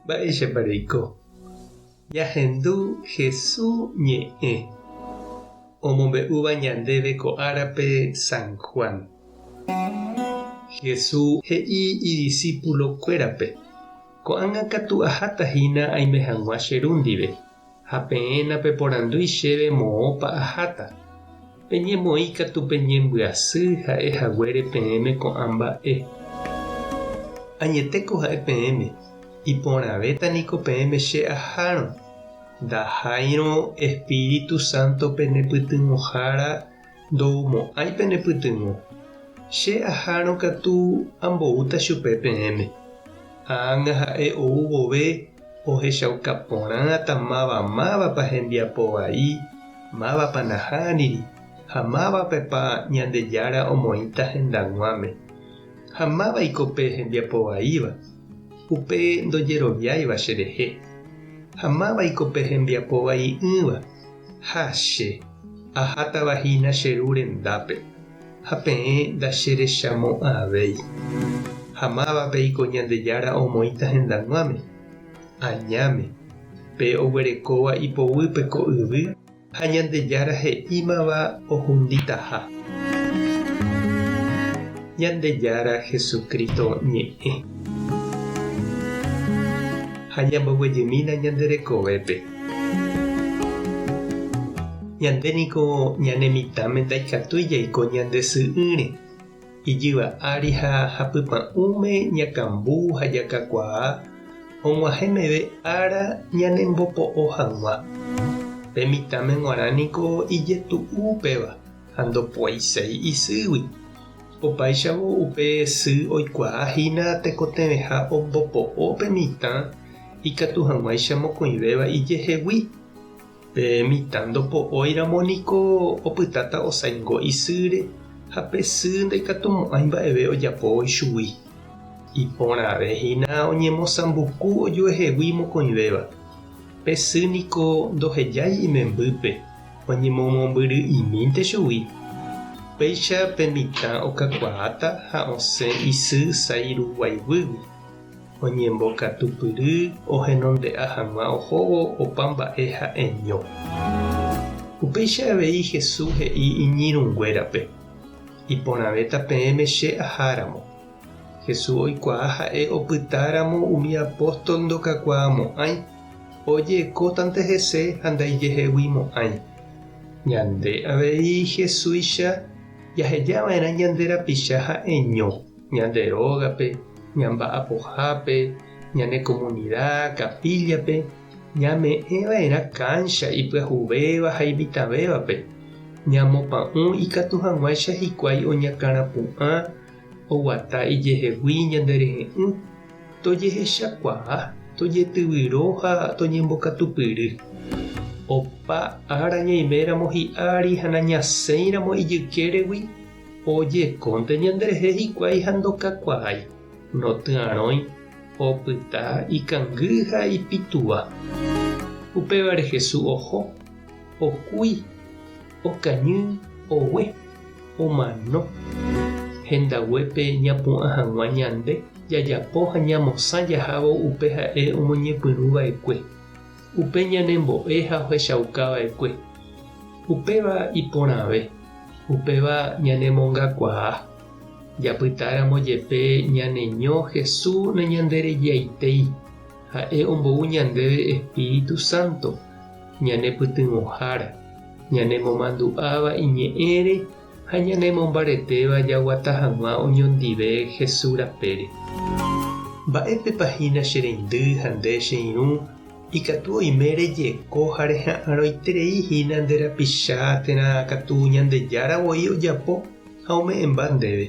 Mba'éichapa reiko? Ñahendu Hesu ñe'ẽ omombe'úva ñandéve ko árape San Juan. Hesu he'i idisípulokuérape, Ko'ág̃a katu aháta hína aime hag̃ua che Ru ndive, ha peẽ napeporandúi chéve moõpa aháta. Peñemoĩ katu peñembyasy ha'e haguére peẽme ko'ã mba'e. Añetéko ha'e peẽme, iporãvéta niko peẽme che ahárõ, ndaháirõ Espíritu Santo pene pytyvõhára ndoumo'ãi pene pytyvõ. Che ahárõ katu amboúta chupe peẽme. Ág̃a ha'e ou vove Ohechauka porãta máva mávapa hembiapo vai, mávapa nahániri, ha mávapepa Ñandejára omoĩta hendag̃uáme. Ha mávaiko pe hembiapo vaíva? Upe ndojeroviáiva cherehe. Ha mávaiko pe hembiapo vai'ỹva? Ha che, ahátava hína che Ru rendápe, ha peẽ ndacherechamo'ãvéi. Ha mávapeiko Ñandejára omoĩta hendag̃uáme? Añáme, pe oguerekóva ipoguýpe ko yvy ha Ñandejára he'ímava ohunditaha. Ñandejára Jesucristo ñe'ẽ. Ha ñamboguejymína ñande rekovépe. Ñande niko ñane mitãme ndaikatúi jaiko ñande sy'ỹre, ijyva ári ha hapypa'ũme ñakambu ha jakakuaa og̃uahẽ meve ára ñanembopo'o hag̃ua. Pe mitãme g̃uarã niko ijetu'u upéva ha ndopoiséi isýgui. Opáichavo upe sy oikuaa hína tekotevẽha ombopo'o pe mitã ikatu hag̃uáicha mokõivéva ijehegui. Pe mitã ndopo'óiramo niko opytáta osaingo isýre ha pe sy ndaikatumo'ãi mba'eve ojapóvo ichugui. Iporãve hína oñemosãmbuku ojuehegui mokõivéva. Pe sy niko ndohejái imembýpe, oñemomombyry'imínte chugui. Péicha pe mitã okakuaáta ha osẽ isy sái ruguaiguýgui. Oñembokatupyry ohenonde'a hag̃ua ohóvo opa mba'e ha'eño. Upéicha avei Jesús he'i iñirũnguérape, Iporãvéta peẽme che aháramo. Jesús oikuaa ha'e opytáramo umi apóstol ndokakuaamo'ãi, ojekótante hese ha ndaijeheguimo'ãi. Ñande avei Jesúicha jahejava'erã ñande rapicha ha'eño. Ñande rógape, ñamba'apohápe, ñane komunida, kapíllape, ñame'ẽva'erã káncha ipyahuvéva ha imitãvévape, ñamopa'ũ ikatu hag̃uáicha hikuái oñakãrapu'ã oguata ijehegui ñanderehe'ỹ, tojehechakuaa, tojetyvyro ha toñembokatupyry. Opa ára ñaiméramo hi'ári ha nañasẽiramo ijykéregui, Ojekónte ñanderehe hikuái ha ndokakuaái, notyarõi, opyta ikangy ha ipituva. Upévare Jesús oho, okúi, okañy, ogue, omano. Hendaguépe ñapu'ã hag̃ua ñande jajapo ha ñamosã jahávo upe ha'e omoñepyrũ va'ekue, upe ñanembo'e ha ohechauka va'ekue. Upéva iporãve. Upéva ñanemongakuaa. Japytáramo jepe ñaneño Jesús nañanderejaitéi, ha'e ombou ñandéve Espíritu Santo, ñanepytyvõhára, ñanemomandu'áva iñe'ẽre ha ñanemombaretéva jaguata hag̃ua oñondive Jesús rapére. Mba'épepa hína che reindy ha nde che irũ Ikatu oime rejeko ha reha'arõiterei hína nde rapicha térã katu Ñandejára voi ojapo ha ome'ẽmba ndéve.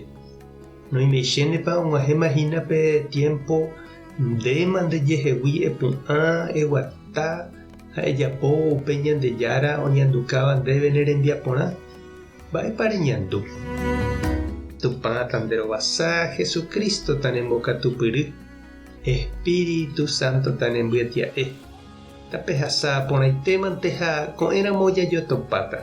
Noimeichénepa og̃uahẽma hína pe tiémpo ndéma ndejehegui epu'ã, eguata ha ejapo upe Ñandejára oñandukáva ndéve ne rembiaporã? Mba'épa reñandu? Tupã tanderovasa, Jesucristo tanembokatupyry. Espíritu Santo tanembyetia'e. Tapehasa porãitémante ha ko'ẽramo jajotopáta.